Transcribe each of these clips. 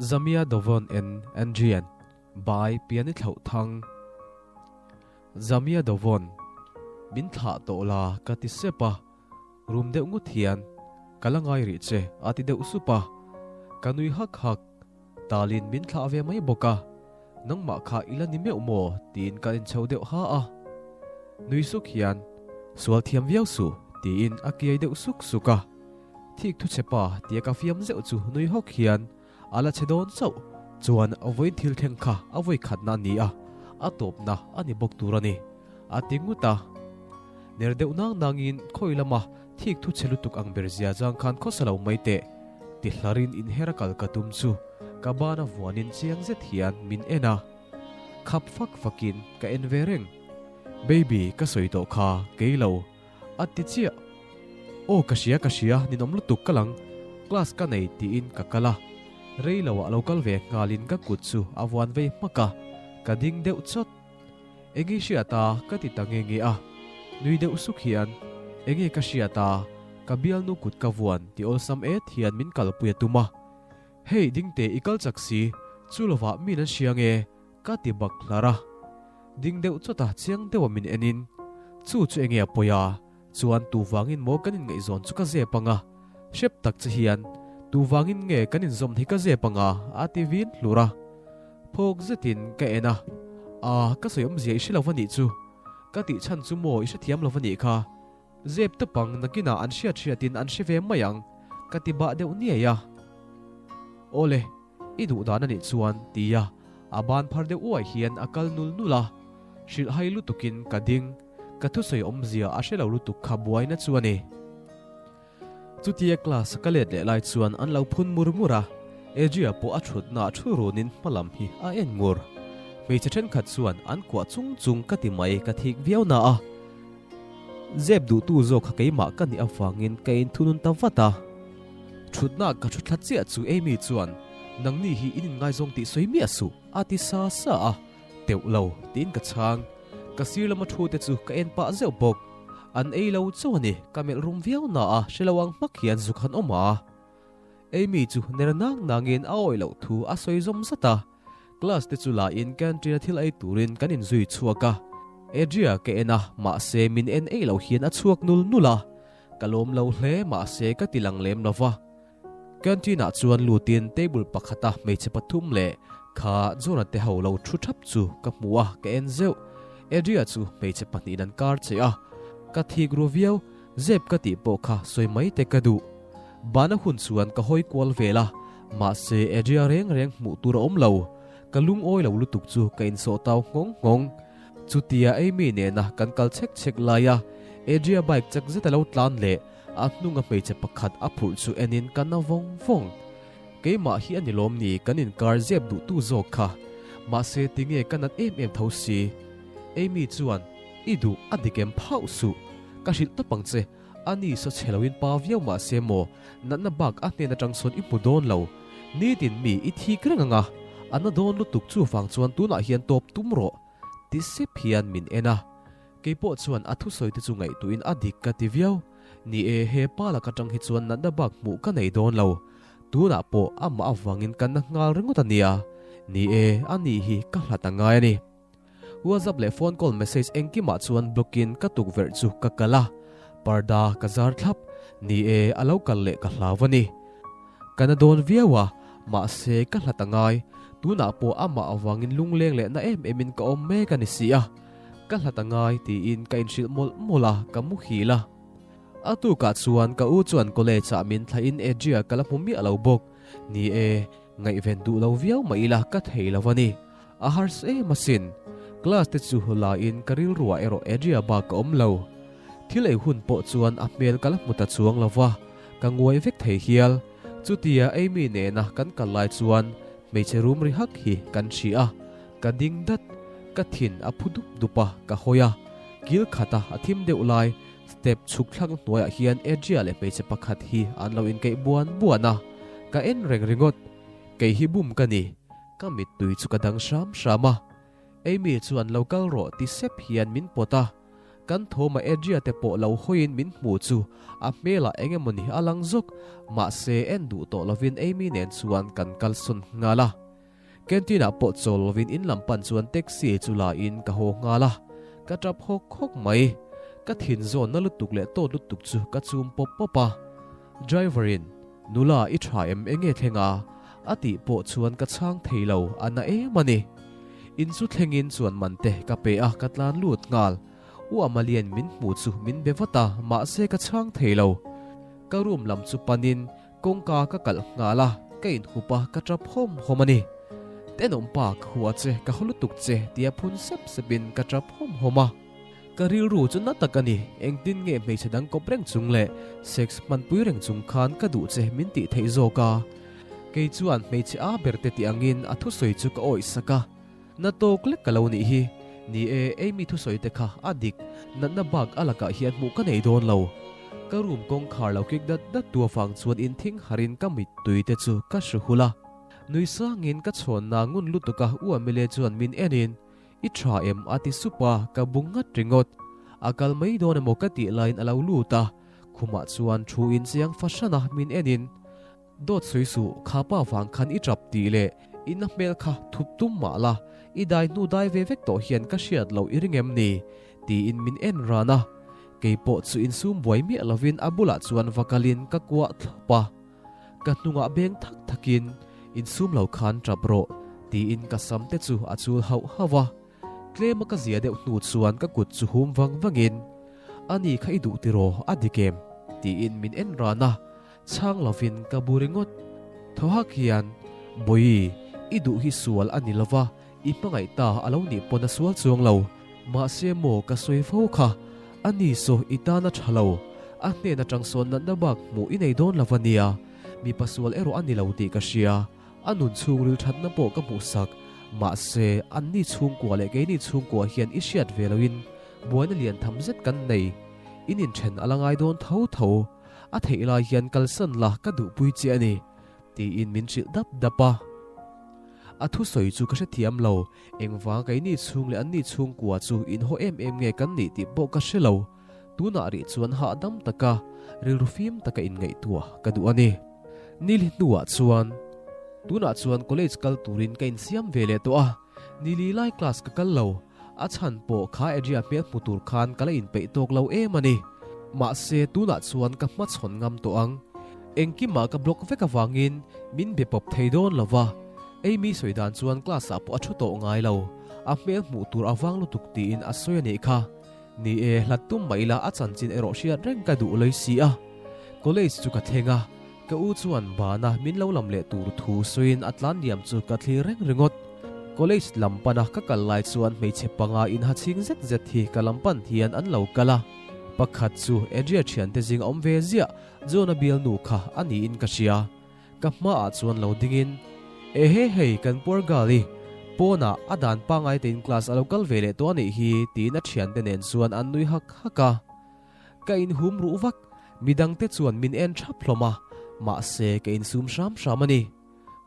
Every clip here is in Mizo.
Zamia Dovon and Andrian by Piani Thlauh Thang Zamia Dovon Min thlah tawh la ka ti sep a, rum deuh ngut hian ka la ngai rih che a ti deuh sup a, ka nui hak hak, talin min thlah ve mai bawk a, nangmah kha i la ni meuh maw tiin ka inchho deuh ha a, nui suk hian sual thiam viau suh tiin a kiai deuh suk suk a. Thik thu che pa tia ka fiam zeuh chu nui hawk hian a la che dawn chauh chuan vawiin thil thleng kha a vawi khatna a ni a, a tawpna a ni bawk tur a ni, a ti ngut a. Ner deuh nang nangin khawi lama thik thu che lutuk ang ber zia zang khan khawsa lo mai teh ti hlarin inher a kal ka tum chu ka bana vuanin chiang zet hian min en a, khap fak fakin ka en ve reng. Baby ka sawi tawh kha kei lo. A ti chiah. Aw ka hria ka hria ninawm lutuk ka lang, class ka nei tiin ka kal a. Rei lo ah lo kal ve nghalin ka kut chu a vuan vei hmak a, ka ding deuh chawt. Enge i hriat a? ka ti ta nge nge a. Nui deuh suk hian, Enge ka hriat a? Ka bialnu kut ka vuan ti awlsam et hian min kalpui a tum a. Hei dingte i kal chak si, chu lovah min an hria nge? Ka ti bak hlar a, ding deuh chawt a chiang deuh a min en in, Chu chu enge a pawi a, chuan tu vangin maw kan inngaihzawn chu ka zep ang a, hrep tak che hian tu vangin nge kan inzawm hi ka zep ang a a ti vin hlur a. Phawk zetin ka en a, Aa ka sawi awmzia i hre lo va nih chu, ka tih chhan chu maw i hrethiam lo va nih kha, zep tawp ang nakinah an hriat hriatin an hre ve mai ang ka ti bah deuh niai a. Awle. I duh dan a nih chuan, tia a ban phar deuh uai hian a kal nul nul a. Hrilh hai lutukin ka ding, ka thusawi awmzia a hre lo lutuk kha buaina chu a ni. Chutia class ka let leh lai chuan an lo phun mur mur a, Adria pawh a thutna ah thu runin hma lam hi a en ngur. Hmeichhe thenkhat chuan an kuah chung chung ka ti mai ka thik viau na a. Zep duhtu zawk kha keimah ka nih avangin ka inthunun ta vat a. Thutna ka thu thla chiah chu Amy chuan, Nangni hi in inngaizawng tih sawi miah suh, a ti sa sa a. Teuh lo, tiin ka chhang. Ka sir lama thu te chu ka en pah zeuh bawk. An ei lo chauh a ni, ka melh rum viau na a, hre lo ang hmak hian zuk han awm a. Amy chu ner nang nangin a awih loh thu a sawi zawm zat a. Class te chu la in canteen a thil ei turin kan inzui chhuak a. Adria ka en a, mahse min en ei loh hian a chhuak nul nul a. Ka lawm lo hle mahse ka ti lang lem lo va. Canteen ah chuan lutin table pakhata hmeichhe pathum leh kha Jonah te ho lo thu thap chu ka hmu a, ka en zeuh. Adria chu hmeichhe pahnihin an kar che a. Ka thik ru viau, zep ka tih pawh kha sawi mai te ka duh. Bana hun chuan ka hawi kual vel a, mahse Adria reng reng hmuh tur a awm lo. Ka lungawi lo lutuk chu ka insawh tau nghawng nghawng. Chutia Amy nena kan kal chhek chhek laia Adria bike chak zet a lo tlan leh a hnunga hmeichhe pakhat a phurh chu enin ka na vawng vawng. Keimah hi a ni lawm ni kan inkar zep duhtu zawk kha. Mahse tinge ka nat em em tho si. Amy chuan, I duh a dik em phauh suh. Ka hrilh tawp ang che. Ani saw chhe loin pa viau mah se maw, natna bak a hnen atang sawn i hmu dawn lo. Nitin mi i thik reng ang a, a na dawn lutuk chuvang chuan tunah hian tawp tum rawh, ti sep hian min en a. Keipawh chuan a thusawi te chu ngaihtuhin a dik ka ti viau. Ni e, he pa lak atang hi chuan natna bak hmuh ka nei dawn lo. Tunah pawh amah avangin ka na nghal ringawt a nia. Ni e, ani hi ka hlat a ngai a ni. WhatsApp leh phone call message engkimah chuan block in ka tukverh chu ka kal a, parda ka zar thlap, ni e a lo kal leh ka hlau a ni. Ka na dawn viau a, mahse ka hlat a ngai, tunah pawh amah avangin lungleng leh na em em in ka awm mek a ni si a, ka hlat a ngai tiin ka inhrilh mawlh mawlh a, ka muhil a. A tukah chuan ka u chuan college ah min thlaih in Adria ka la hmu miah lo bawk, ni e ngaihven duh lo viau mah ila ka thei lo a ni. A harsa em asin. Class te chu la in ka rilruah erawh Adria bak ka awm lo. Thil ei hun pawh chuan a hmel ka la hmu ta chuang lo va, ka nguai vek thei hial. Chutia Amy nena kan kal lai chuan hmeichhe rum ri hak hi kan hria a, ka ding dat. Ka thin a phu dup dup a, ka hawi a. Kil khata a thim deuh lai step chhuk thlak hnuaiah hian Adria leh hmeichhe pakhat hi an lo inkeih buan buan a, ka en reng ringawt. Kei hi bum ka ni. Ka mittui chu ka dang hram hram a, Amy chuan lo kal rawh ti sep hian min pawt a. Kan thawma Adria te pawh lo hawiin min hmu chu a hmelah eng emawni a lang zuk, mahse en duh tawh lovin Amy nen chuan kan kalsawn nghal a. Canteen ah pawh chawl lovin in lam pan chuan taxi chu la in ka haw nghal a, ka tap hawk hawk mai. Ka thin zawn na lutuk leh tawt lutuk chu ka chum pawp pawp a. Driver in, Nula i tha em enge thleng a? a tih pawh chuan ka chhang thei lo, a na em a ni. In chu thleng in chuan man te ka pe a, ka tlan lut nghal. U Amalian min hmu chu min be vat a, mahse ka chhang thei lo. Ka room lam chu pan in Kawngka ka kalh nghal a, ka inhup a, ka tap hawm hawm a ni. Tenawm pa, ka hua che, ka haw lutuk che, tia phun sep sepin ka tap hawm hawm a. Ka rilru chu na tak a ni, engtin nge hmeichhe dang kawp reng chung leh sex hmanpui reng chung khan ka duh che min tih theih zawk a. Kei chuan hmeichhe a ber te tih angin a thusawi chu ka awih sak a. Na tawk lek ka lo nih hi. Ni e, Amy thusawi te kha a dik, natna bak a lakah hian hmuh ka nei dawn lo. Ka room kawngkhar lo kik dat dat tu avang chuan inthing harin ka mittui te chu ka hru hul a. Nui sangin ka chhawnna ngun lutuk a U Amelia chuan min enin, I tha em? a ti sup a, ka bu ngat ringawt. A kal mai dawn emaw ka tih laiin a lo lut a, khumah chuan thu inchiang fahran a min enin, Dawt sawi suh, kha pa vang khan i tap tih leh i na hmel kha thup tum mah la, i dai hnu dai ve vek tawh hian ka hriat loh i ring em ni? tiin min en ran a. Kei pawh chu insum buai miah lovin a bulah chuan va kalin ka kuah thlawp a. Ka hnungah beng thak thakin, Insum lo khan tap rawh, tiin ka sam te chu a chul hauh hauh a. Tlema ka zia deuh hnu chuan ka kut chu hum vang vangin, Ani kha i duh tiraw, a dik em? tiin min en ran a. Chhang lovin ka bu ringawt. Thaw hak hian, Bawi, i duh hi sual a ni lova, i hmangaih ta a lo nih pawn a sual chuang lo. Mahse maw ka sawi fo kha, a ni saw i tan a tha lo. A hnen atang sawn natna bak hmuh i nei dawn lova nia. Mipa sual erawh a ni lo tih ka hria. A nun chhungril thatna pawh ka hmuhsak. Mahse, anni chhungkua leh keini chhungkua hian i hriat ve loin buaina lian tham zet kan nei. In inthen a la ngai dawn tho tho. A theih lai hian kalsan la ka duhpui che a ni, tiin min hrilh dap dap a. A thusawi chu ka hrethiam lo, engvang keini chhung leh anni chhungkua chu inhaw em em nge kan nih tih pawh ka hre lo. Tunah rih chuan hahdam taka rilru fim taka inngaihtuah ka duh a ni. Nili hnuah chuan tunah chuan college kal turin ka insiam ve leh tawh a, nili lai class ka kal lo. A chhan pawh kha Adria hmel hmu tur khan ka la inpeih tawk lo em a ni. Mahse, tunah chuan ka hmachhawn ngam tawh ang. Engkimah ka block vek avangin min be pawp thei dawn lo va. Amy sawi dan chuan class ah pawh a thu tawh ngai lo. A hmel hmuh tur a vang lutuk tiin a sawi a nih kha. Ni e, hlat tum mah ila a chanchin erawh hriat reng ka duh lei si a. College chu ka thleng a, ka u chuan bana min lo lam leh tur thu sawiin a tlan liam chu ka thlir reng ringawt. College lam pana ka kal lai chuan hmeichhe panga inha chhing zet zet hi ka lam pan hian an lo kal a. Pakhat chu Adria thiante zing a awm ve ziah, John-a bialnu kha a niin ka hria. Ka hmaah chuan lo dingin, Ehe hei kan puar gal i, pawnah a dan pangai tein class a lo kal ve leh tawh a nih hi tiin a thiante nen chuan an nui hak hak a. Ka inhum ruh vak, midangte chuan min en thap hlawm a, mahse ka insum hram hram a ni.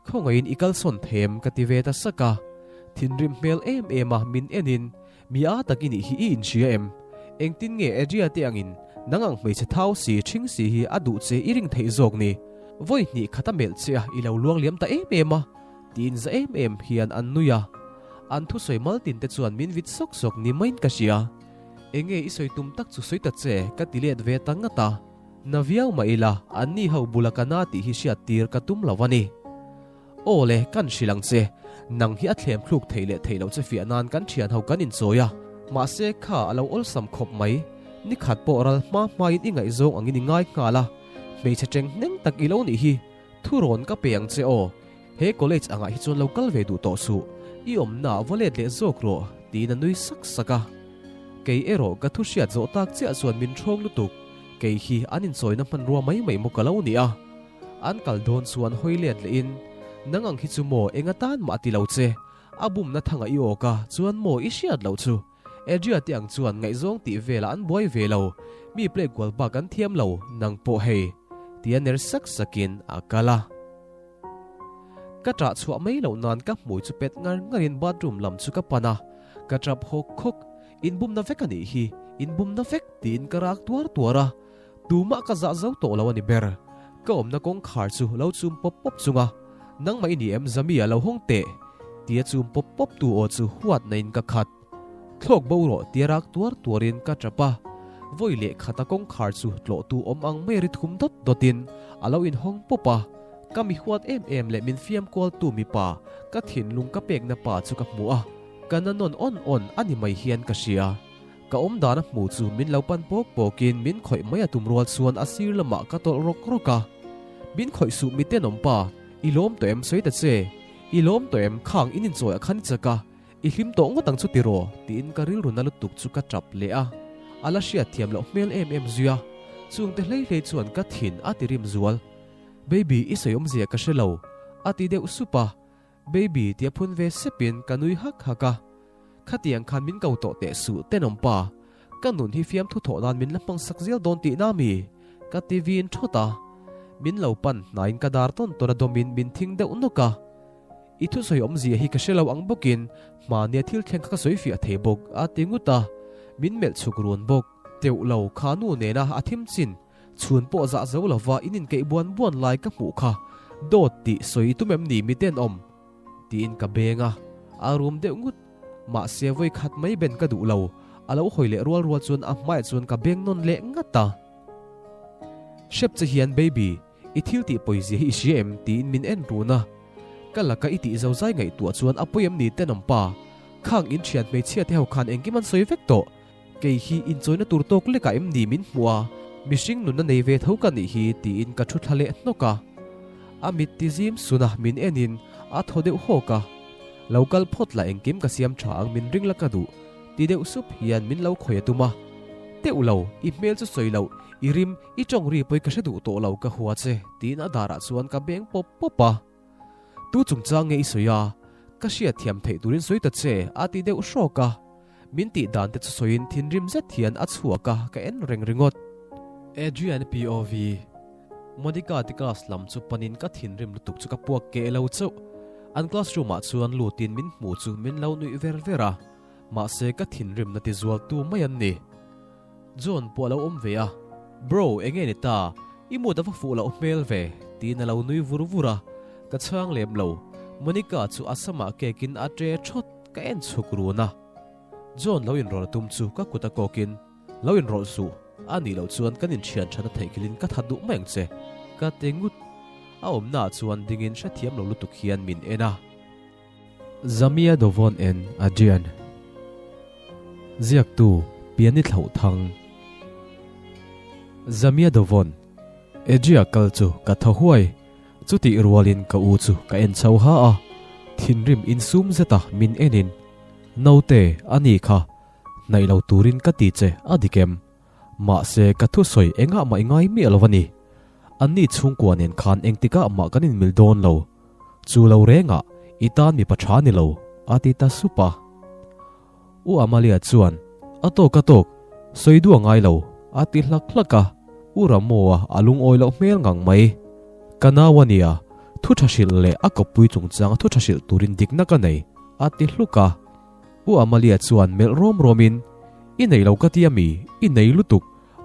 Khawngaihin i kalsawn them ka ti ve ta sak a, thinrim hmel em em a min enin mi a tak i nih hi i inhria em? Engtin nge Adria te angin nang ang hmeichhe thau si ṭhing si hi a duh che i ring theih zawk ni? Vawi hnih khat a melh che a i lo luang liam ta em em a tiin za em em hian an nui a, an thusawi maltin te chuan min vit sawk sawk ni maiin ka hria. Enge i sawi tum tak chu sawi ta che ka ti let ve ta ngat a. Na viau mah ila, anni ho bula ka na tih hi hriat tir ka tum lo a ni. Aw le, kan hrilh ang che. Nang hi a thlem thluk theih leh theih loh che fiah nan kan thian ho kan inchawi a. Mahse kha a lo awlsam khawp mai. Ni khat pawh ral hma hmain i ngaihzawng angin i ngai nghal a. Hmeichhe cheng hneng tak i lo nih hi. Thurawn ka pe ang che aw. He college angah hi chuan lo kal ve duh tawh suh. I awmna ah va let leh zawk rawh, tiin a nui sak sak a. Kei erawh ka thu hriat zawh tak chiah chuan min ṭhawng lutuk. Kei hi an inchawina hmanrua mai mai maw ka lo ni a. An kal dawn chuan hawi let lehin, Nang ang hi chu maw eng atan mah ti lo che, a bumna thanga i awk a, chuan maw i hriat loh chu. Adria te ang chuan ngaihzawng tih velah an buai ve lo, mi play kual bak an thiam lo, nang pawh hei. Tia ner sak sakin a kal a. Ka ṭah chhuah mai loh nan ka hmui chu pet ngar ngarin bathroom lam chu ka pan a, ka ṭap hawk hawk. Inbumna vek a nih hi. Inbumna vek tiin ka rak tuar tuar a, tumah ka zah zo tawh lo a ni ber. Ka awmna kawngkhar chu lo chum pawp pawp chung a, Nangmah i ni em Zamia lo hawng teh? tia chum pawp pawp tu aw chu huatna in ka khat. Thlawk bo rawh tia rak tuar tuarin ka tap a, vawi leh khata kawngkhar chu tlawhtu awm ang mai ri thum dawt dawtin a lo inhawng pawp a, ka mi huat em em leh min fiam kualtu mipa ka thinlung ka pekna pa chu ka hmu a, ka na nawn awn awn a ni mai hian ka hria. Ka awm dan a hmu chu min lo pan pawk pawkin min khawih mai a tum rual chuan a sir lamah ka tawlh rawk rawk a, Min khawih suh mitenawm pa, i lawm tawh em sawi ta che, i lawm tawh em khang in inchawi ah khan i chak a, I hlim tawh ngawt ang chu tiraw? tiin ka rilru na lutuk chu ka tap leh a, a la hriat thiam loh hmel em em zui a, chungte hlei hlei chuan ka thin a ti rim zual. Baby i sawi awmzia ka hre lo, a ti deuh sup a, Baby tia phun ve sepin ka nui hak hak a, Khatiang khan min ko tawh teh suh tenawm pa, ka nun hi fiamthu thawh nan min la hmang sak zel dawn tihna mi? ka ti vin thawt a, min lo pan hnaiin ka dar tawn tawn a dawmin min thing deuh nawk a. I thusawi awmzia hi ka hre lo ang bawkin hmania thil thleng kha ka sawi fiah thei bawk a ti ngut a, min melh chhuk run bawk. Teuh lo kha nu nena a thim chin chhun pawh zah zo lova in inkeih buan buan lai ka hmuh kha dawt tih sawi i tum em ni mitenawm? tiin ka beng a, a rum deuh ngut. Mahse vawi khat mai ben ka duh lo, a lo hawi leh rual rual chuan a hmaiah chuan ka beng nawn leh ngat a. Hrep che hian baby, I thil tih pawizia hi i hria em? tiin min en run a. Ka laka i tih zo zai ngaihtuah chuan a pawi em ni tenawm pa? Khang in thian hmeichhia te ho khan engkim an sawi vek tawh. Kei hi inchawina tur tawk lekah em ni min hmuh a, mihring nunna nei ve tho ka nih hi tiin ka thu thla leh hnawk a. A mit ti zim sun a min en in a thaw deuh hawk a. Lo kal phawt la engkim ka siam tha ang min ring la ka duh ti deuh sup hian min lo khawi a tum a. Teuh lo, i hmel chu sawi loh, i rim I tawng ri pawi ka hre duh tawh lo ka hua che tiin a darah chuan ka beng pawp pawp a. Tu chungchang nge i sawi a? Ka hriat thiam theih turin sawi ta che a ti deuh hrawk a. Min tih dan te chu sawiin thinrim zet hian a chhuak a ka en reng ringawt. Adrian POV Monica te class lam chu panin ka thinrim lutuk chu ka puak keh lo chauh. An classroom ah chuan lutin min hmu chu min lo nuih ver ver a. Mahse ka thinrimna ti zual tu mai an ni. John pawh a lo awm ve a, Bro, enge ni ta? I mood a va fuh loh hmel ve, tiin a lo nui vur vur a. Ka chhang lem lo. Monica chu a samah cake in a tre thawt, ka en chhuk run a. John lo inrawlh a tum chu ka kut a kawkin, Lo inrawlh suh, a nih loh chuan kan inthian that a theihkilin ka that duh mai ang che, ka ti ngut. A awmnaah chuan dingin hrethiam lo lutuk hian min en a. Zamia Dovon en Adrian. Ziaktu, Piani Thlauh Thang. Zamia Dovon, Adria kal chu ka thaw huai. Chutih rualin ka u chu ka en chho ha a, thinrim insum zeta min enin, Naute, a ni kha, hnaih lo turin ka ti che a dik em? Mahse ka thusawi engah mah i ngai miah lo a ni. Anni chhungkua nen khan engtikah mah kan inmil dawn lo. Chu lo rengah i tan mipa tha ni lo, a ti ta sup a. U Amalia chuan, A tawk a tawk, sawi duh a ngai lo, a ti hlak hlak a. U Ramoa a lungawi loh hmel ngang mai. Ka nau a nia, thu tha hrilh leh a kawppui chungchanga thu tha hrilh turin dikna ka nei, a ti hluk a. U Amalia chuan melh rawm rawmin, I nei lo ka ti a mi, i nei lutuk.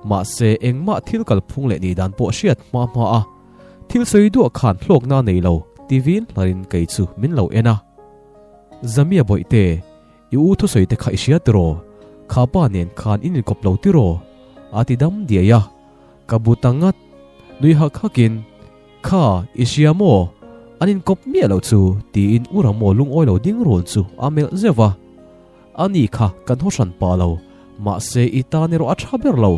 Mahse, engmah thil kalphung leh nih dan pawh hriat hma hma a, thil sawi duah khan hlawkna a nei lo, ti vin hlarin kei chu min lo en a. Zamia Bawihte, i u thusawi te kha i hria tiraw? Kha pa nen khan in inkawp lo tiraw? A ti dam diai a. Ka bu ta ngat. Nui hak hakin, Kha, i hria maw? An inkawp miah loh chu, tiin u Ramo lungawi lo ding run chu a melh zeuh va. A ni kha kan haw hran pah lo, mahse i tan erawh a tha ber lo.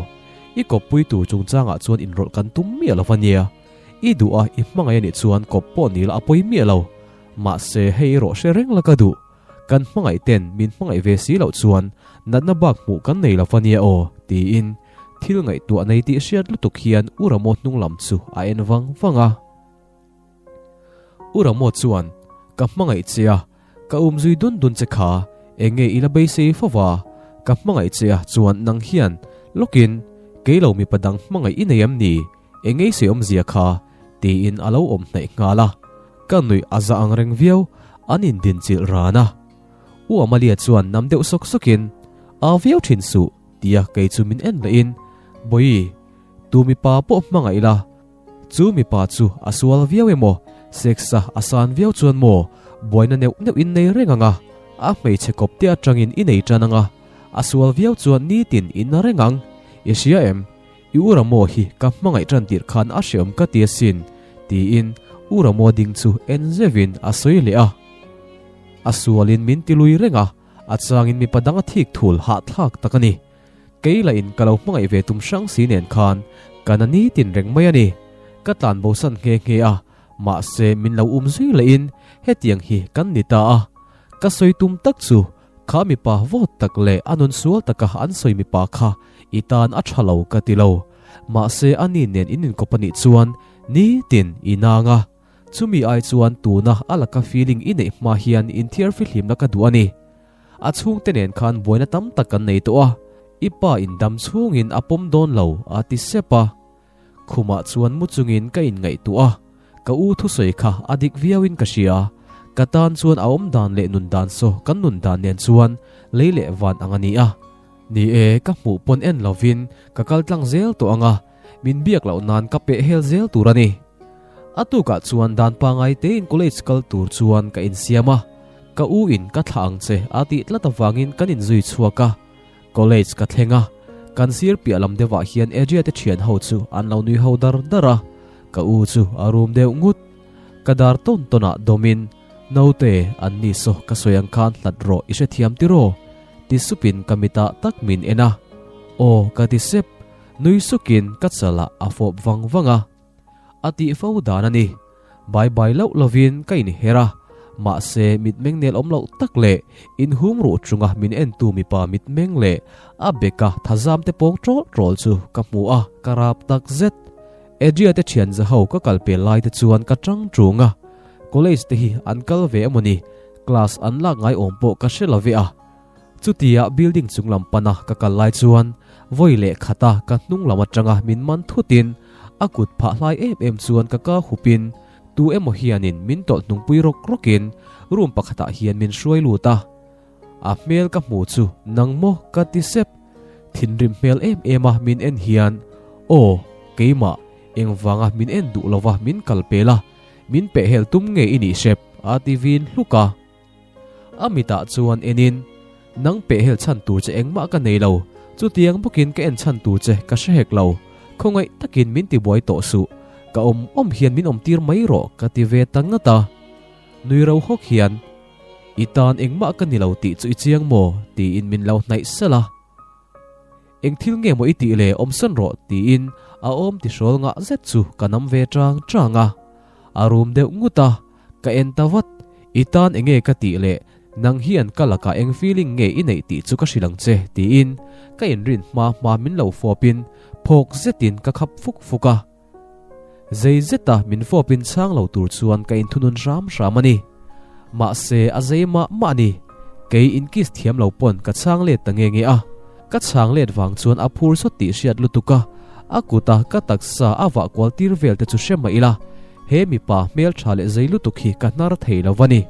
I kawppui tur chungchangah chuan inrawlh kan tum miah lo va nia. I duh a, i hmangaih a nih chuan kawp pawh ni la a pawi miah lo. Mahse hei erawh hre reng la ka duh. Kan hmangaih ten min hmangaih ve si loh chuan natna bak hmuh kan nei lo va nia aw, tiin thil ngaihtuah nei tih hriat lutuk hian U Ramo hnung lam chu a en vang vang a. U Ramo chuan, Ka hmangaih che a, ka um zui dun dun che kha, eng nge i la beisei fo va? Ka hmangaih che a chuan nang hian lawkin kei lo mipa dang hmangaih i nei em ni? Eng nge i sawi awmzia kha? tiin a lo awm hnaih nghal a. Ka nuih a za ang reng viau, an indinchilh ran a. U Amalia chuan nam deuh sawk sawkin, Au viau thin suh. Tia kei chu min en lehin, Bawihi, tu mipa pawh hmangaih la, chu mipa chu a sual viau emaw, sex-a a san viau chuan maw, buaina neuh neuh in nei reng ang a, a hmeichhe kawp te atangin i nei tan ang a, a sual viau chuan nitin i na reng ang, i hria em? I u Ramo hi ka hmangaih tan tirh khan a hreawm ka ti asin, tiin u Ramo ding chu en zeuhin a sawi leh a. A sualin min ti lui reng a, a changin mipa dang a thik thul hahthlak tak a ni. Kei lahin ka lo hmangaih ve tum hrang si nen khan ka na nitin reng mai a ni. Ka tlan bosan nghe nghe a, mahse min lo um zui lehin hetiang hi kan ni ta a. Ka sawi tum tak chu Kha mipa vawt tak leh a nun sual taka an sawi mipa kha i tan a tha lo ka ti lo. Mahse a ni nen in inkawp a nih chuan nitin i nang a. Chumi ai chuan tuna a laka feeling i neih hma hian inthiar fihlimna ka duh a ni. A chhungte nen khan buaina tam tak kan nei tawh a, i pa in dam chhungin a pawm dawn lo a ti sep a. Khumah chuan mu chungin ka inngaihtuah a, ka u thusawi kha a dik viauin ka hria. Ka tan chuan a awm dan leh nun dan saw kan nun dan nen chuan lei leh van ang a ni a. Ni e, ka hmuh pawn en lovin ka kal tlang zel tawh ang a, min biak loh nan ka peh hel zel tur a ni. A tukah chuan dan pangai tein college kal tur chuan ka insiam a, ka u in ka thlah ang che a tih tlat avangin kan inzui chhuak a. College ka thleng a, kan sir piah lam deuhah hian Adria te thian ho chu an lo nui ho dar dar a, ka u chu a rum deuh ngut. Ka dar tawn tawnah dawmin, Naute, an ni saw ka sawi ang khan hlat rawh i hrethiam tiraw? ti supin ka mitah tak min en a. Aw ka ti sep, nui sukin ka chalah a fawp vang vang a. A tih fo dan a ni. Bai bai loh lovin ka inher a, mahse mitmeng nel awm loh tak leh inhum ruh chunga min entu mipa mitmeng leh a beka thazam te pawng ṭawl ṭawl chu ka hmu a, ka rap tak zet. Adria te ṭhian za ho ka kal pel lai te chuan ka ṭang ṭung a, college te hi an kal ve emaw ni, class an lak ngai awm pawh ka hre lo ve a. Chutia building chung lam pana ka kal lai chuan vawi leh khata ka hnung lam atanga min man thutin a kut phah hlai em em chuan ka ka hupin tu emaw hianin min tawlh hnungpui rawk rawkin room pakhatah hian min hruai lut a. A hmel ka hmu chu nang maw ka ti sep. Thinrim hmel em em a min en hian aw keimah engvanga min en duh lova min kal pel a min pehhel tum nge i nih hrep a ti vin hluk a. A mitah chuan enin, Nang pehhel chhan tur che engmah ka nei lo, chutiang bawkin ka en chhan tur che ka hre hek lo, khawngaih takin min tibuai tawh suh, ka awm awm hian min awmtir mai rawh ka ti ve ta ngat a. Nui ro hawk hian, I tan engmah ka ni lo tih chu i chiang maw? tiin min lo hnaih salh a. Eng thil nge maw i tih le awmsawn rawh tiin a awm tihrawl ngah zet chu ka nam ve chang chang a. A rum deuh ngut a, ka en ta vat. I tan enge ka tih le nang hian ka lakah eng feeling nge i neih tih chu ka hrilh ang che tiin ka inrin hma hma min lo fawpin phawk zetin ka khap fuk fuk a. Zei zeta min fawpin chhang lo tur chuan ka inthunun hram hram a ni. Mahse a zei mah mah a ni. Kei inkiss thiam lo pawn ka chhang let ta nge nge a. Ka chhang let vang chuan a phur sawt tih hriat lutuk a, a kuta ka taksa a vah kual tir vel te chu hre mah ila, he mipa hmeltha leh zei lutuk hi ka hnar thei lo a ni.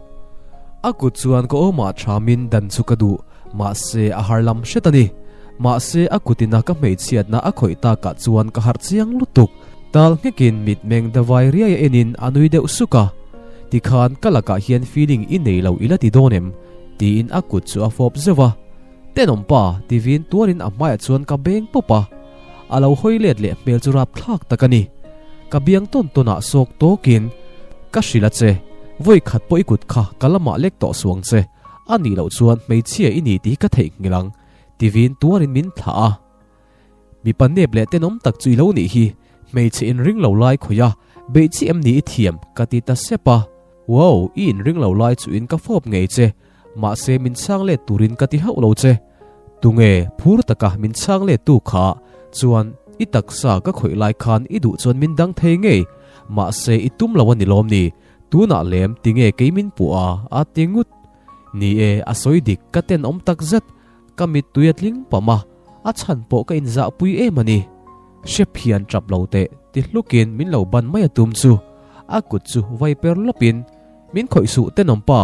A kut chuan ka awmah thamin dan chu ka duh, mahse a har lam hret a ni. Mahse a kutina ka hmeichhiatna a khawih takah chuan ka harh chiang lutuk. Tal nghekin mitmeng davai riai a enin a nui deuh suk a, Tikhan ka lakah hian feeling i nei lo i la ti dawn em? tiin a kut chu a fawp zeuh a. Tenawm pa, ti vin tuarin a hmaiah chuan ka beng pawp a. A lo hawi let leh hmel chu rapthlak tak a ni. Ka biang tawn tawnah sawk tawkin, Ka hrilh a che, vawi khat pawh i kut kha ka lamah lek tawh suang che, a nih loh chuan hmeichhia i ni tih ka theihnghilh ang, ti vin tuarin min thlah a. Mipa nep leh tenawm tak chu i lo nih hi, hmeichhe inring lo lai khawih a, beih chi em ni i thiam, ka ti ta sep a. Wow, i inring lo lai chuin ka fawp ngei che, Mahse min chhang let turin ka ti hauh lo che. Tunge phur taka min chhang let tu kha chuan i taksa ka khawih lai khan i duh chuan min dang thei ngei. Mahse i tum lo a ni lawm ni? Tunah lem tinge kei min puh a? A ti ngut. Ni e, a sawi dik ka tenawm tak zet. Ka mittui a tling pam a, a chhan pawh ka inzahpui em a ni. Hrep hian tap lo teh ti hlukin min lo ban mai a tum chu a kut chu vai per lawpin min khawih suh tenawm pa.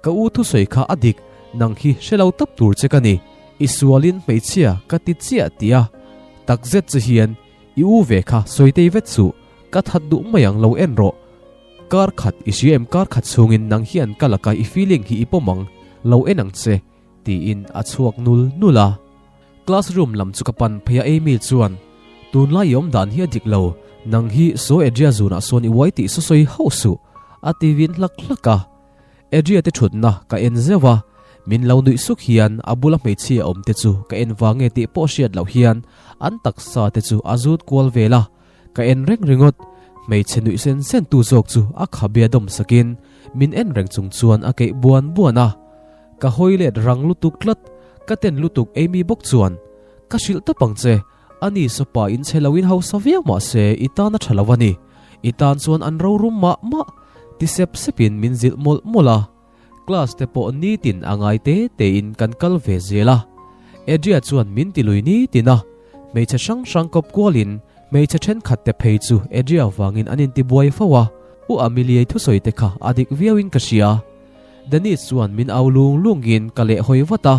Ka u thusawi kha a dik, nang hi hre lo tap tur che ka ni. I sualin hmeichhia ka ti chiah tih a, takzet che hian i u ve kha sawi tei vet suh, ka that duh mai ang lo en rawh. Kar khat i hria em kar khat chhungin nang hian ka laka i feeling hi i pawm ang, lo en ang che tiin a chhuak nul nul a. Classroom lam chu ka pan phei a Amy chuan tunlai i awm dan hi a dik lo, nang hi saw Adria zunah sawn i uai tih saw sawi hauh suh a ti vin hlak hlak a. Adria te thutna ka en zeuh a, min lo nuih suk hian a bula hmeichhia awm te chu ka en vang nge tih pawh hriat loh hian an taksa te chu a zut kual vel a, ka en reng ringawt. Hmeichhe nuih sen sen tu zawk chu a khabia dawm sakin min en reng chung chuan a keih buan buan a. Ka hawi let rang lutuk tlat, ka ten lutuk Amy bawk chuan ka hrilh tawp ang che, ani sawpa in chhe loin hausa viau mah se i tan a tha lo a ni, i tan chuan an rorum mah mah ti sep sepin min zilh mawlh mawlh a. Class te pawh nitin a ngai te tein kan kal ve zel a, Adria chuan min ti lui nitin a, hmeichhe hrang hrang kawp kualin hmeichhe thenkhat te phei chu Adria vangin an intibuai fo a, U Ameliei thusawi te kha a dik viauin ka hria. Dennis chuan min au lung lungin ka lehhawi vat a,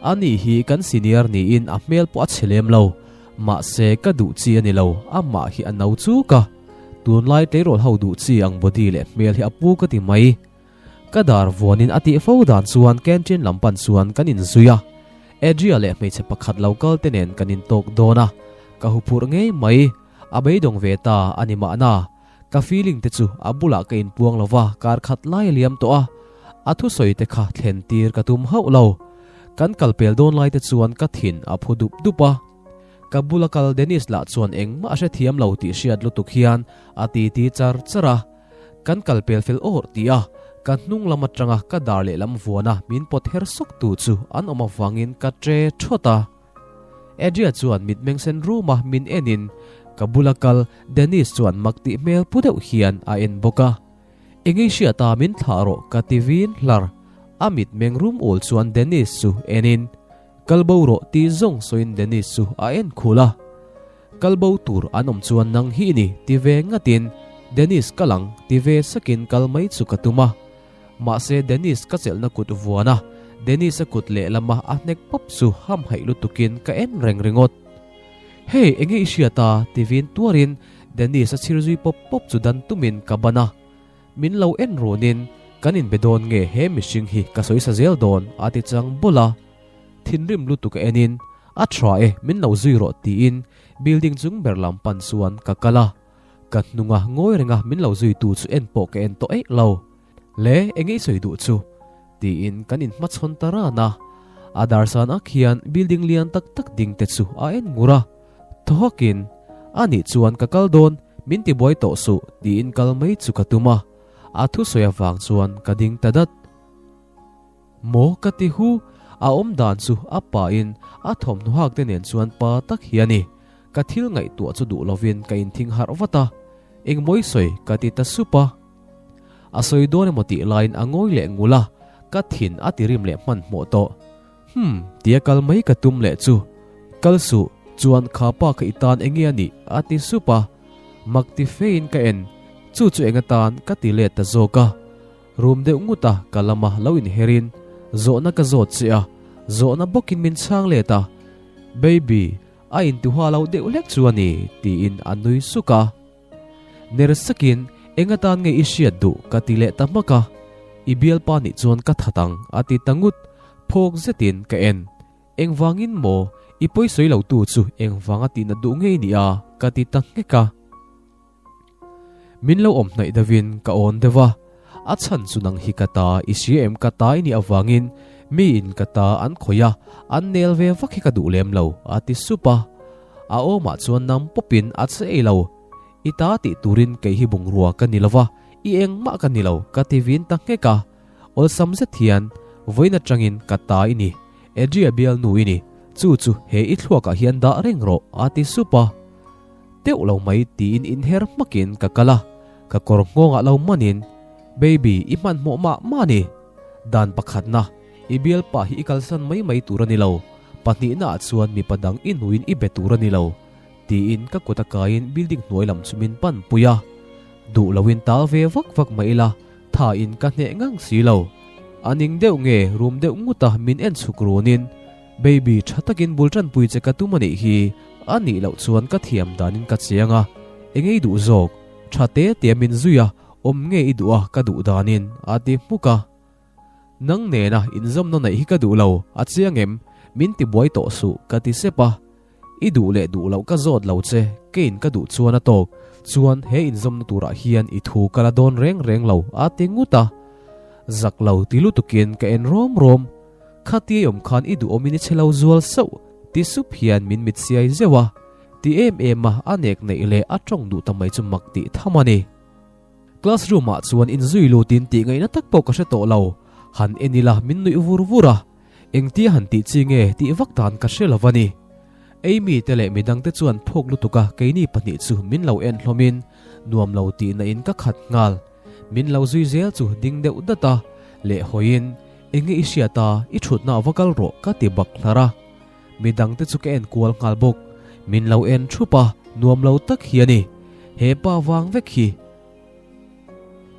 ani hi kan senior niin a hmel pawh a chhe lem lo, mahse ka duh chi a ni lo, amah hi a no chuk a, tunlai tleirawl ho duh chi ang body leh hmel hi a pu ka ti mai. Ka dar vuanin a tih fo dan chuan canteen lam pan chuan kan inzui a, Adria leh hmeichhe pakhat lo kal te nen kan intawk dawn a, ka huphurh ngei mai, a beidawng ve ta a ni mahna. Ka feeling te chu a bulah ka inpuang lo va, kar khat lai a liam tawh a, a thusawi te kha thlen tir ka tum hauh lo. Kan kal pel dawn lai te chuan ka thin a phu dup dup a. Ka bula kal Dennis lah chuan engmah a hrethiam lo tih hriat lutuk hian a titi char char a. Kan kal pel fel awrh tih a, ka hnung lam atanga ka dar lehlam vuana min pawt her sawk tu chu an awm avangin ka tre thawt a. Adria chuan mitmeng sen ruma min enin ka bula kal Dennis chuan mak tih hmel pu deuh hian a en bawk a. Engei hriata min thlah rawh ka ti vin hlar. A mitmeng rum ul chuan Dennis chu enin kal bo rawh tih zawng sawiin Dennis chu a en khul a. Kal bo tur an awm chuan nang hi i ni ti ve ngatin Dennis kal ang ti ve sakin kal mai chu ka tum a. Mahse Dennis ka chelhna kut vuan a, Dennis-a kut lehlama a hnek pawp chu hamhaih lutukin ka en reng ringawt. Hey, enge i hriat a? ti vin tuarin Dennis-a chhir zui pawp pawp chu dan tumin ka ban a. Min lo en runin, Kan inbe dawn nge he mihring hi ka sawi sa zel dawn a ti chang bawlh a. Thinrim lutuk a enin, A tha e, min lo zui rawh tiin building chung ber lam pan chuan ka kal a. Ka hnunga ngawi renga min lo zuitu chu en pawh ka en tawh eih lo. Le, enge i sawi duh chu? tiin kan inhmachhawn ta ran a. A darsan ak hian building lian tak tak ding te chu a en ngur a. Thaw hakin, A nih chuan ka kal dawn, min ti buai tawh suh, tiin kal mai chu ka tum a. A thusawi avang chuan ka ding ta dat. Maw ka ti hu, a awm dan chu a pa in a thawmhnaw hak te nen chuan pa tak hi a ni. Ka thil ngaihtuah chu duh lovin ka inthing harh vat a, Engmawi sawi ka ti ta sup a. A sawi dawn emaw tih laiin a ngawi leh ngul a, ka thin a ti rim leh hmanhmawh tawh. Hum, tia kal mai ka tum leh chu. Kal suh, chuan kha pa kha i tan enge a nih? a ti sup a. Mak ti fein ka en, chu chu eng atan ka ti let ta zawk a. Rum deuh ngut a ka lama lo inherin zawhna ka zawt che a, zawhna bawkin min chhang let a. Baby, a intuha lo deuh hlek chu a ni, tiin a nui suk a. Ner sakin, Eng atan nge i hriat duh? ka ti leh ta hmak a. I bialpa nih chuan ka that ang, a ti ta ngut. Phawk zetin ka en. Engvangin maw? I pawisawi lo tu chu engvanga tihna duh ngei ni a? ka ti ta nghek a. Min lo awm hnaih deuhin ka awn deuh a, a chhan chu nang hi ka ta, i hria em ka ta i nih avangin miin ka ta an khawih a, an nel ve vak hi ka duh lem lo, a ti sup a. A awmah chuan nam pawpin a che ei lo. I ta tih turin kei hi bungrua ka ni lo va, i engmah ka ni lo, ka ti vin ta nghek a. Awlsam zet hian, Vawiin atangin ka ta i ni, Adria bialnu i ni, chu chu he i thluakah hian dah reng rawh, a ti sup a. Deuh lo mai tiin inher hmakin ka kal a, ka kawr nghawngah lo manin, Baby, i hmanhmawh mah mah a ni. Dan pakhatna, i bialpa hi i kalsan mai mai tur a ni lo, pahnihnaah chuan mipa dang i hnuin i be tur a ni lo, tiin ka kut a kaiin building hnuai lam chu min pan pui a. Duh loin tal ve vak vak mah ila, thain ka hneh ngang si lo. A ning deuh nge rum deuh nguta min en chhuk runin. Baby, tha takin bul tanpui che ka tum a nih hi, a nih loh chuan ka thiam danin ka chiang a, eng ei duh zawk? Tha te tia min zui a, awm nge i duh a ka duh danin a ti hmuk a. Nang nena inzawmna neih hi ka duh lo, a chiang em? Min ti buai tawh suh ka ti sep a. I duh leh duh loh ka zawt lo che, keiin ka duh chuan a tawk, chuan he inzawmna turah hian i thu ka la dawn reng reng lo a ti ngut a. Zak lo ti lutukin ka en rawm rawm. Khatia awm khan i duhawmin i chhe lo zual sauh ti sup hian min mit siai zeuh a. Ti em em a a nek neih leh a tawng duh ta mai chu mak tih tham a ni. Classroom ah chuan inzui lutin tih ngaihna tak pawh ka hre tawh lo. Han en ila min nuih vur vur a. Engtia han tih chi nge tih vak dan ka hre lo a ni. Amy te leh midangte chuan phawk lutuk a keini pahnih chu min lo en hlawmin nuam lo tihna in ka khat nghal. Min lo zui zel chu ding deuh dat a, leh hawiin enge i hriat a i thutna va kal rawh ka ti bak hlar a. Midangte chu ka en kual nghal bawk. Min lo en thup a, nuam lo tak hi a ni. He pa vang vek hi.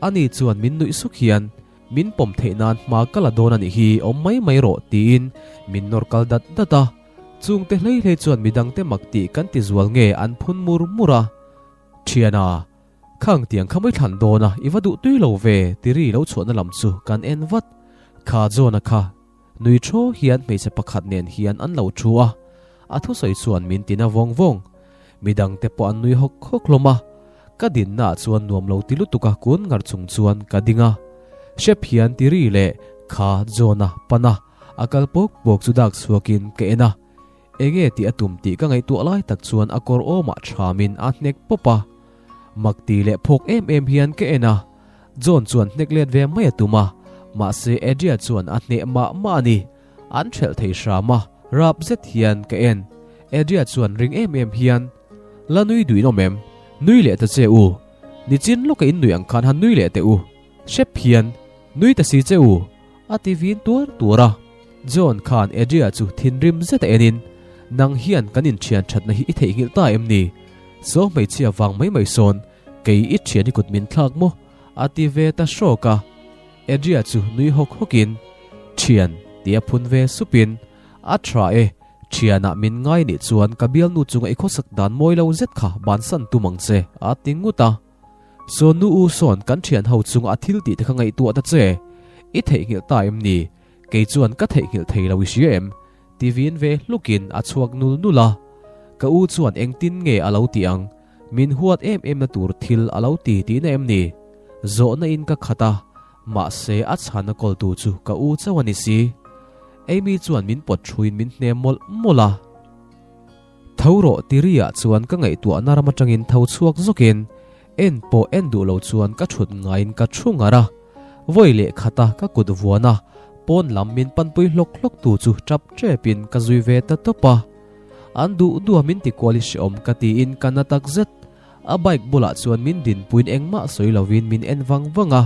Ani chuan min nuih suk hian min pawm theih nan hma ka la dawn a nih hi, awm mai mai rawh tiin min nawr kal dat dat a. Chungte hlei hlei chuan midangte mak tih kan ti zual nge an phun mur mur a. Thiana, khang tiang kha mai thlan dawn a, i va duh tui lo ve ti ri lo chhuahna lam chu kan en vat. Kha John-a kha Nui thaw hian hmeichhe pakhat nen hian an lo thu a, a thusawi chuan min tina vawng vawng. Midangte pawh an nui hawk hawk hlawm a, ka dinnaah chuan nuam lo ti lutuk a kun ngar chung chuan ka ding a. Hrep hian ti ri leh kha John-a pan a, a kal pawk pawk chu dak chhuakin ka en a. Enge tih a tum tih ka ngaihtuah lai tak chuan a kawr awmah thamin a hnek pawp a. Mak ti leh phawk em em hian ka en a, John chuan hnek let ve mai a tum a, mahse Adria chuan a hneh mah mah a ni. An hrelh thei hram a, rap zet hian ka en. Adria chuan ring em em hian, La nui duin awm em? Nui leh ta che u. Nichin lawka in nui ang khan han nui leh teh u. Hrep hian, Nui ta si che u. A ti vin tuar tuar a. John khan Adria chu thinrim zet a enin, Nang hian kan inthian thatna hi i theihnghilh ta em ni? Saw hmeichhia vang mai mai sawn kei i thian i kut min thlak maw? A ti ve ta hrawk a. Adria chu nui hawk hawkin, Thian, tia phun ve supin, A tha e, thianah min ngai nih chuan ka bialnu chunga i khawsak dan mawi lo zet kha bansan tum ang che, a ti ngut a. Saw nu u sawn kan thian ho chunga a thil tih te kha ngaihtuah ta che, i theihnghilh ta em ni? Kei chuan ka theihnghilh thei lo i hria em? Ti vin ve hlukin a chhuak nul nul a. Ka u chuan engtin nge a lo tih ang? Min huat em em na tur thil a lo ti tihna em ni? Zawhna in ka khat a, mahse a chhan a kawltu chu ka u chauh a ni si. Amy chuan min pawt thuin min hnem mawlh mawlh a. Tho rawh ti ri ah chuan ka ngaihtuahna ram atangin tho chhuak zawkin en pawh en duh lo chuan ka thut ngaiin ka thu ngar a. Vawi leh khata ka kut vuan a, pawn lam min panpui hlawk hlawk tu chu tap tepin ka zui ve ta tawp a. An duh duh a min ti kual i hreawm ka tiin ka na tak zet. A bike bulah chuan min dinpuiin engmah sawi lovin min en vang vang a.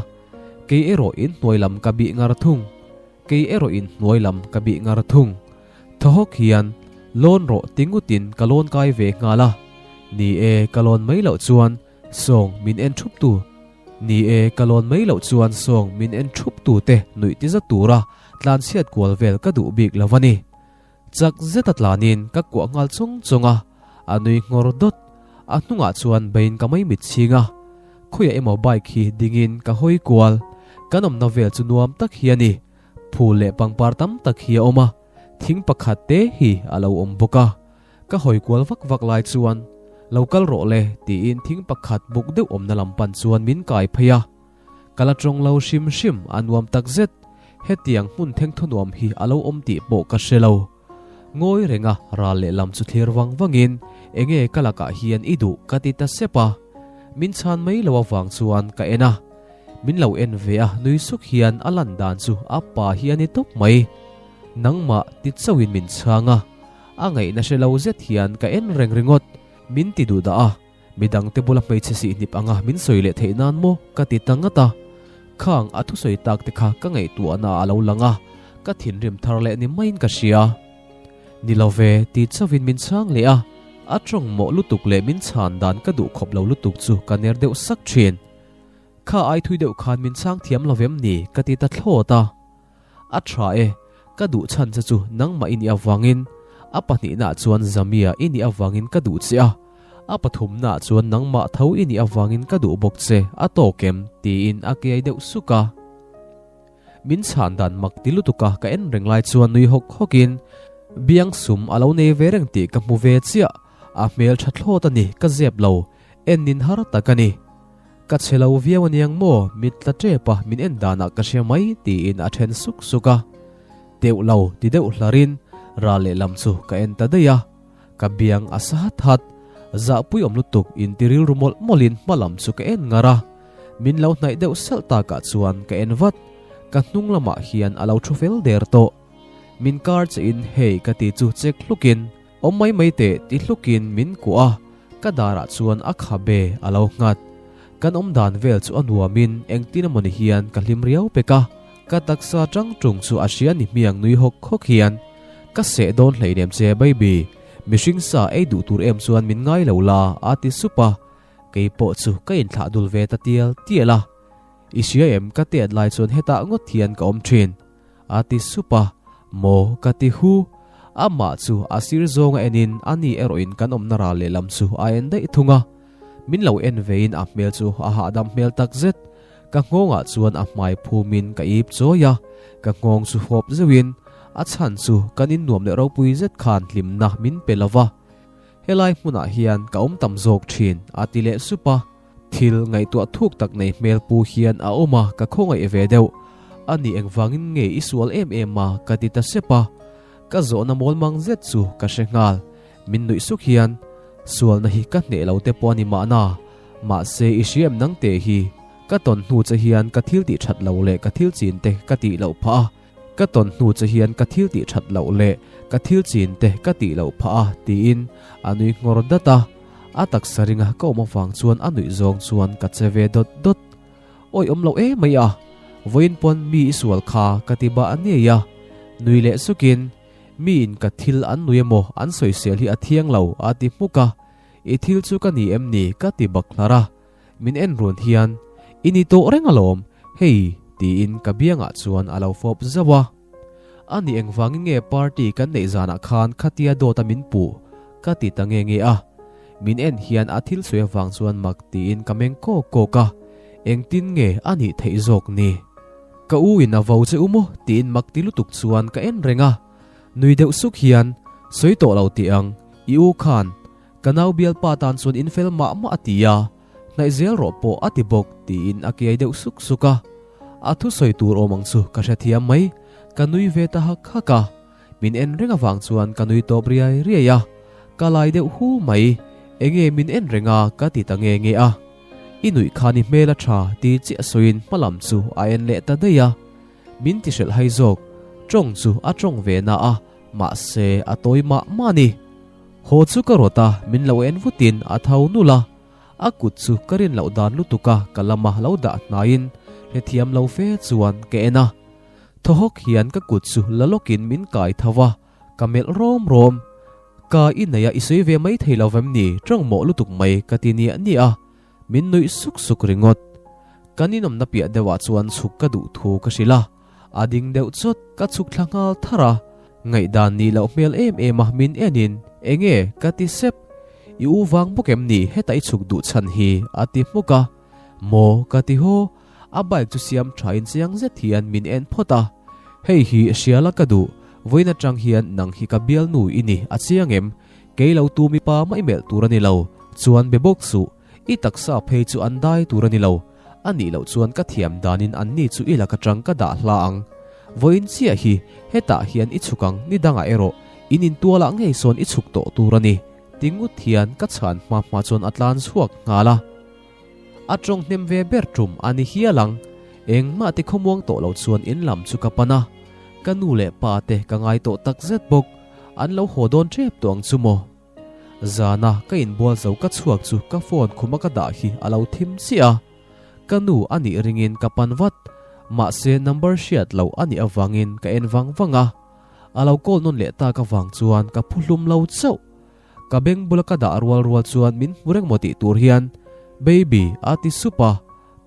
Kei erawh in hnuai lam ka bih ngar thung. Kei erawh in hnuai lam ka bih ngar thung. Thaw hawk hian lawn rawh ti ngutin ka lawn kai ve nghal a. Ni e, ka lawn mai loh chuan sawng min en thup tu. Ni e, ka lawn mai loh chuan sawng min en thup tu te nuih ti za tura tlanchhiat kual vel ka duh bik lo a ni. Chak zeta tlanin ka kuah nghal chung chung a, a nui nghawr dawt. A hnungah chuan bain ka mai mit chhing a. Khawiah emaw bike hi dingin ka hawi kual. Kan awmna vel chu nuam tak hi a ni. Phul leh pangpar tam tak hi a awm a, thing pakhat te hi a lo awm bawk a. Ka hawi kual vak vak lai chuan, Lo kal rawh le, tiin thing pakhat buk deuh awmna lam pan chuan min kai phei a. Ka la tawng lo hrim hrim, a nuam tak zet. Hetiang hmun thengthaw nuam hi a lo awm tih pawh ka hre lo. Ngawi renga ral lehlam chu thlir vang vangin, Enge ka lakah hian i duh? ka ti ta sep a. Min chhan mai lo avang chuan ka en a. Min lo en ve a, nui suk hian a lan dan chu a pa hi a ni tawp mai. Nangmah ti chauhin min chhang a. A ngaihna hre lo zet hian ka en reng ringawt. Min ti duh dah a. Midangte bula hmeichhe sihnip anga min sawi leh theih nan maw ka ti ta ngat a. Khang a thusawi tak te kha ka ngaihtuahna a lo lang a, ka thinrim thar leh ni maiin ka hria. Ni lo ve ti chauhin min chhang leh a, a tawng mawh lutuk leh min chhan dan ka duh khawp lo lutuk chu ka ner deuh sak thin. Kha ai thui deuh khan min chhang thiam lo vem ni ka ti ta thlawt a. A tha e. Ka duh chhan che chu nangmah i nih avangin, a pahnihnaah chuan Zamia i nih avangin ka duh che a, a pathumnaah chuan nangmah tho i nih avangin ka duh bawk che, a tawk em? tiin a kiai deuh suk a. Min chhan dan mak ti lutuk a ka en reng lai chuan nui hawk hawk in biang sum a lo nei ve reng tih ka hmu ve chiah, a hmel tha thlawt a ni ka zep lo, en nin har tak a ni. Ka chhe lo viau aniang maw mit tla tep a min en danah ka hria mai tiin a then suk suk a. Teuh lo ti deuh hlar in ral lehlam chu ka en ta daih a, ka biang a sa hat hat, zahpui awm lutuk in ti rilru mawlh mawlh in hma lam chu ka en ngar a. Min lo hnaih deuh salh takah chuan ka en vat, ka hnung lamah hian a lo thu fel der tawh. Min kar che in hei ka ti chu chek hlukin, awm mai mai teh ti hlukin min kuah a, ka darah chuan a khabe a lo nghat. Kan awm dan vel chu a nuamin engtin emawni hian ka hlim riau pek a, ka taksa tang tung chu a hria ni hmiang nui hawk hawk hian, Ka seh dawn hleinem che baby, mihring sa ei duh tur em chuan min ngai lo la a ti sup a. Kei pawh chu ka inthlah dul ve ta tial tial a, I hria em ka tet lai chuan hetah ngawt hian ka awm thin a ti sup a, Maw ka ti hu. Amah chu a sir zawnga enin a ni erawhin kan awmna ral lehlam chu a en daih thung a, min lo en vein a hmel chu a hahdam hmel tak zet. Ka nghawngah chuan a hmai phumin ka ip chawi a, ka nghawng chu fawp zeuhin a chhan chu kan innuam leh ropui zet khan hlimna min pe lova, Helai hmunah hian ka awm tam zawk thin, a ti leh sup a. Thil ngaihtuah thuk tak nei hmel pu hian a awm a, ka khawngaih ve deuh. A ni engvangin nge i sual em em a, ka ti ta sep a. Ka zawhna mawl mang zet chu ka hre nghal. Min nuih suk hian, Sualna hi ka hneh lo te pawh a ni mahna, mahse i hria em nang te hi? Ka tawn hnu che hian ka thil tih that lo leh ka thil chin te ka tih loh phah a. Ka tawn hnu che hian ka thil tih that loh leh ka thil chin te ka tih loh phah a tiin a nui nghawr dat a. A taksa ringa ka awm avang chuan a nuih zawng chuan ka che ve dawt dawt. Awi awm lo em mai a, vawiin pawn mi i sual kha ka ti bah ngei a. Nui leh sukin, Mi in ka thil an nui emaw an sawisel hi a thiang lo a ti hmuk a. I thil chu ka ni em ni ka ti bak hlar a. Min en run hian, I ni tawh reng alawm, hei, tiin ka biangah chuan a lo fawp zauh a. A ni engvangin nge party kan neih zanah khan khatia dawta min puh? ka ti ta nge nge a. Min en hian a thil sawi avang chuan mak tiin ka meng kawk kawk a, engtin nge a nih theih zawk ni? Ka u in a vo che u maw? tiin mak ti lutuk chuan ka en reng a. Nui deuh suk hian, Sawi tawh lo tih ang, i u khan Ka nau bialpa tan chuan in fel mah mah a ti a, hnaih zel rawh pawh a ti bawk tiin a kiai deuh suk suk a. A thusawi tur awm ang chu ka hrethiam mai, ka nui ve ta hak hak a. Min en reng avang chuan ka nui tawp riai riai a, ka lai deuh hu mai, enge min en reng a ka ti ta nge nge a. I nuih khan i hmel a tha ti chiah sawiin hmalam chu a en leh ta daih a. Min ti hrelh hai zawk, tawng chu a tawng ve na a, mahse a tawi mah mah a ni. Haw chu ka rawt a, min lo en vutin a tho nulh a, a kut chu ka rin loh dan lutuk a ka lama lo dah hnaiin hrethiam lo fe chuan ka en a. Thaw hawk hian ka kut chu la lawkin min kai tho a, ka melh rawm rawm. Ka i nei a i sawi ve mai thei lo vem ni, tawng mawh lutuk mai ka ti niah niah a, min nuih suk suk ringawt. Kan inawmna piah deuhah chuan chhuk ka duh thu ka hrilh a, A ding deuh chawt, ka chhuk thla nghal thar a. Ngaihdan nih loh hmel em em a min enin, Enge? ka ti sep. I u vang bawk em ni heta i chhuk duh chhan hi? a ti hmuk a. Maw? ka ti haw. A bike chu siam thain chiang zet hian min en phawt a. Hei hi hriala ka duh, vawiin atang hian nang hi ka bialnu i ni a chiang em? Kei lo tu mipa mai melh tur a ni lo, chuan be bawk suh, i taksa phei chu an dai tur a ni lo. A nih loh chuan ka thiam danin anni chu i lak atang ka dah hla ang. Vawiin chiah hi hetah hian i chhuk ang ni dangah erawh in intualah ngei sawn i chhuk tawh tur a ni ti ngut hian ka chhan hma hma chuan a tlan chhuak nghal a. A tawng hnem ve ber tum a ni hial ang. Engmah ti khawmuang tawh lo chuan in lam chu ka pan a. Ka nu leh pa te ka ngai tawh takzet bawk. An lo haw dawn tep tawh ang chu maw? Zana ka inbual zo ka chhuak chu ka phone khuma ka dah hi a lo thim chiah a, ka nu a nih ringin ka pan vat. Mahse number hriat loh a nih avangin ka en vang vang a, a lo call nawn leh tak avang chuan ka phu hlum lo chauh. Ka beng bula ka dah rual rual chuan min hmu reng maw tih tur hian Baby a ti sup a,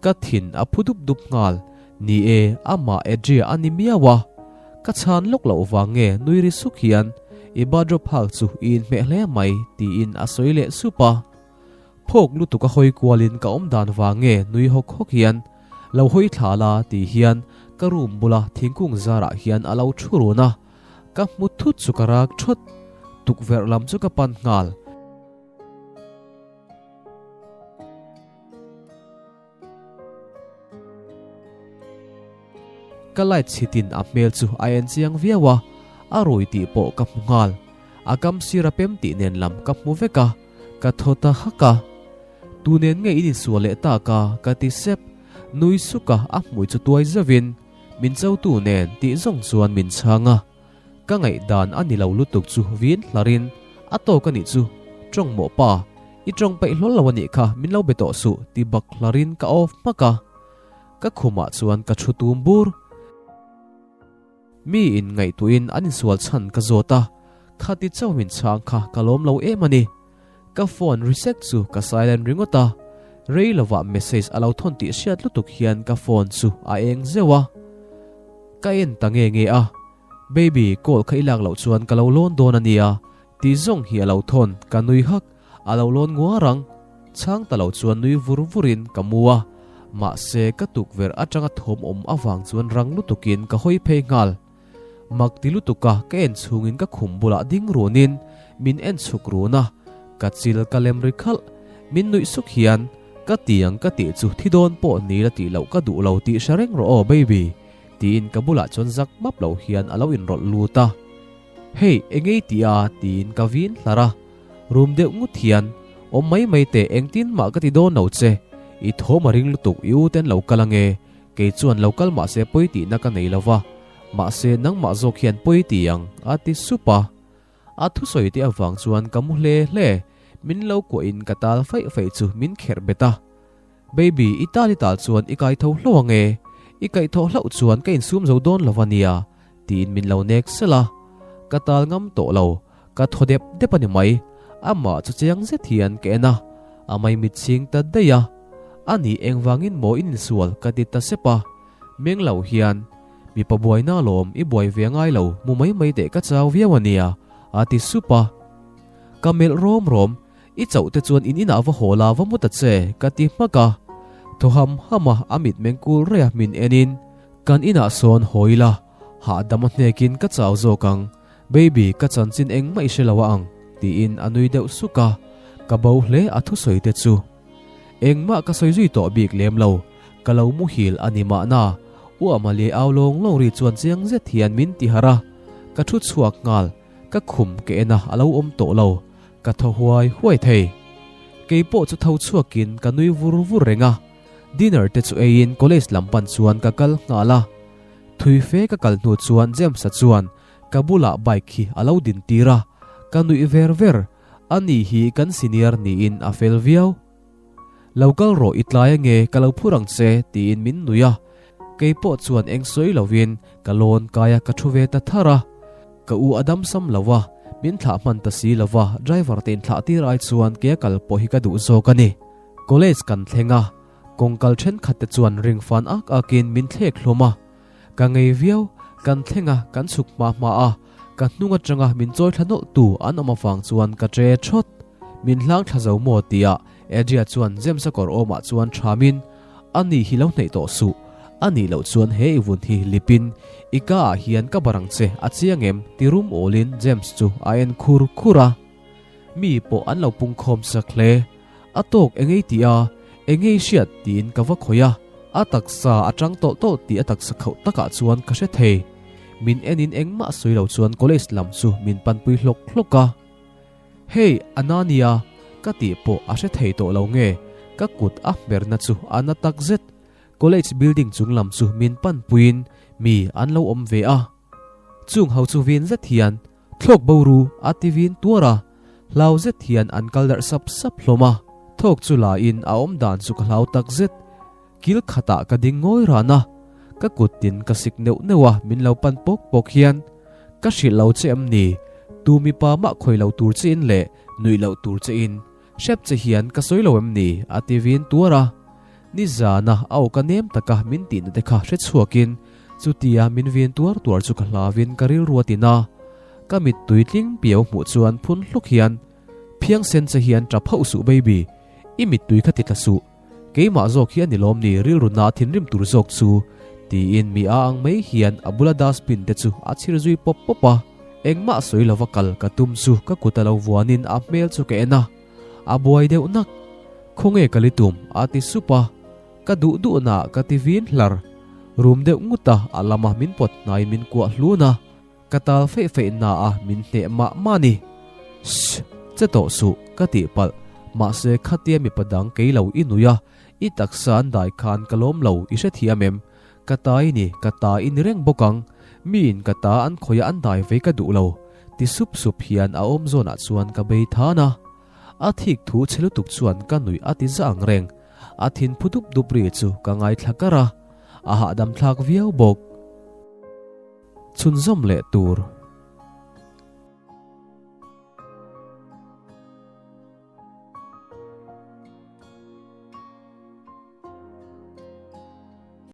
ka thin a phu dup dup nghal. Ni e, amah Adria a ni miau a. Ka chhan lawk loh vang nge nui ri suk hian i bathrobe hak chu i inhmeh hle mai tiin a sawi leh sup a. Phawk lutuk a hawi kualin ka awm dan vang nge nui hawk hawk hian lo hawi thla la ti hian ka room bula thingkung zarah hian a lo thu run a, ka hmu thut chu ka rak thawt. Tukverh lam chu ka pan nghal. Ka light chhitin a hmel chu a en chiang viau a, a rui tih pawh ka hmu nghal. A kam sir a pem tih nen lam ka hmu vek a, ka thaw ta hak a. Tu nen nge in insual leh tak a? ka ti sep. Nui suk a, a hmui chu tuai zauhin, Min chotu nen tih zawng chuan min chhang a. Ka ngaihdan a ni lo lutuk chu vin hlarin, A tawk a nih chu, tawng mawh pa, i tawng peih hlawl lo a nih kha, min lo be tawh suh ti bak hlarin ka off hmak a. Ka khumah chuan ka thu tum bur. Mi in ngaihtuahin an insual chhan ka zawt a, khati chauh min chhang kha ka lawm lo em a ni. Ka phone reset chu ka silent ringawt a, rei lovah message a lo thawn tih hriat lutuk hian ka phone chu a eng zeuh a. Ka en ta nge nge a, Baby, call kha i lak loh chuan ka lo lawn dawn a nia tih zawng hi a lo thawn, ka nui hak, a lo lawn nguar ang. Chhang ta lo chuan nui vur vurin ka mu a, mahse ka tukverh atanga thawm awm avang chuan rang lutukin ka hawi phei nghal. Mak ti lutuk a ka en chhungin ka khum bulah ding runin min en chhuk run a, ka chil ka lem ri khalh. Min nuih suk hian ka tiang ka tih chu thi dawn pawh ni la tih loh ka duh lo tih hre reng rawh aw baby tiin ka bulah chuan zak map lo hian a lo inrawlh lut a. Hey engei tih a tiin ka vin hlar a, rum deuh ngut hian awm mai mai teh engtin mah ka ti dawn lo che, i thawm a ring lutuk i u ten lo kal ange Kei chuan lo kal mahse pawi tihna ka nei lo va, mahse nangmah zawk hian pawi ti ang, a ti sup a. A thusawi te avang chuan ka mu hle hle, min lo kuahin ka tal faih faih chu min kherh bet a. Baby, i tal i tal chuan i kai tho hlauh ang e, i kaih thawh hlauh chuan ka insum zo dawn lo va nia, tiin min lo nek sel a. Ka tal ngam tawh lo, ka thaw dep dep a ni mai. Amah chu chiang zet hian ka en a, a maimit chhing ta daih a. A nih engvangin maw in insual ka ti ta sep a, meng lo hian, Mipa buaina alawm i buai ve ngai lo, mu mai mai teh ka chau viau a nia, a ti sup a. Ka melh rawm rawm, I chauh te chuan in inah va haw la va mu ta che, ka ti hmak a. Thaw ham ham a, a mitmeng kul raih a min enin, Kan inah sawn haw ila, hahdam a hnekin ka chau zawk ang, Baby, ka chanchin engmah i hre lo a ang, tiin a nui deuh suk a, ka bo hle a thusawi te chu. Engmah ka sawi zui tawh bik lem lo, ka lo muhil a ni mahna, U Amalie au lawng lawng ri chuan chiang zet hian min ti harh a, ka thu chhuak nghal, ka khum ka en a a lo awm tawh lo, ka thaw huai huai thei. Keipawh chu tho chhuakin ka nui vur vur reng a, dinner te chu eiin college lam pan chuan ka kal nghal a, thui fe ka kal hnu chuan James-a chuan ka bulah bike hi a lo din tir a, ka nuih ver ver, ani hi kan senior niin a fel viau. Lo kal rawh i tlai ange ka lo phur ang che tiin min nuih a, keipawh chuan eng sawi lovin ka lawn kai a ka thu ve ta thar a, ka u a dam sam lo a, min thlah hman ta si lo va, driver te inthlah tir ai chuan ke a kal pawh hi ka duh zawk a ni. College kan thleng a, kawngkal thenkhat te chuan ring fan ak akin min thlek hlawm a, Ka ngei viau, kan thleng a, kan chhuk hma hma a, ka hnung atanga min chawi thla nawlh tu an awm avang chuan ka tre thawt. Min hlang thla zo maw tia Adria chuan James-a kawr awmah chuan thamin, Ani hi lo hneih tawh suh, a nih loh chuan he i vun hi lipin i ka ah hian ka bar ang che a chiang em ti rum awlin James chu a en khur khur a. Mi pawh an lo pungkhawm sak hle. A tawk engei tih a, engei hriat tiin ka va khawih a, a taksa a tang tawlh tawlh tih a taksa khauh takah chuan ka hre thei. Min enin engmah sawi lo chuan college lam chu min panpui hlawk hlawk a. Hey, Anania, ka tih pawh a hre thei tawh lo nge, ka kut a hmerna chu a na tak zet. College building chung lam chu min panpuiin mi an lo awm ve a. Chung ho chu vin zet hian thlawk bo ru a ti vin tuar a, hlau zet hian an kal darh sap sap hlawm a. Thawk chu la in a awm dan chu ka hlau tak zet. Kil khatah ka ding ngawi ran a, ka kut tin ka sik neuh neuh a min lo pan pawk pawk hian ka hrilh lo che em ni, tu mipa mah khawi lo tur che in leh nuih loh tur che in hrep che hian ka sawi lo em ni a ti vin tuar a. Nizana a awka nem taka min tihna te kha hre chhuakin. Chutia min vin tuar tuar chu ka hlauin ka rilru a tin a, ka mittui tling piau hmuh chuan phun hluk hian, Phiangsen che hian tap hauh suh baby, i mittui kha ti tla suh, keimah zawk hi a ni lawm ni rilru na thinrim tur zawk chu, tiin mi a ang mai hian a bula dustbin te chu a chhir zui pawp pawp a. Engmah sawi lova kal ka tum chu ka kut a lo vuanin a hmel chu ka en a, a buai deuh nak. Khawnge ka li tum? a ti sup a. Ka duh duhna ka ti vin hlar. Rum deuh ngut a, a lama min pawt hnaiin min kuah hlun a, ka tal feih feih na a min hneh mah mah ni. Shh! Che tawh suh, ka tih palh. Mahse khatia mipa dang kei lo i nui a, i taksa an dai khan ka lawm lo, i hrethiam em? Ka ta i ni, ka ta i ni reng bawk ang. Miin ka ta an khawih a an dai vei ka duh lo. Ti sup sup hian a awm zawnah chuan ka bei than a. A thik thu chhe lutuk chuan ka nuih a ti za ang reng. A thin phu dup dup ri chu ka ngaithla kar a, a hahdam thlak viau bawk. Chhunzawm leh tur.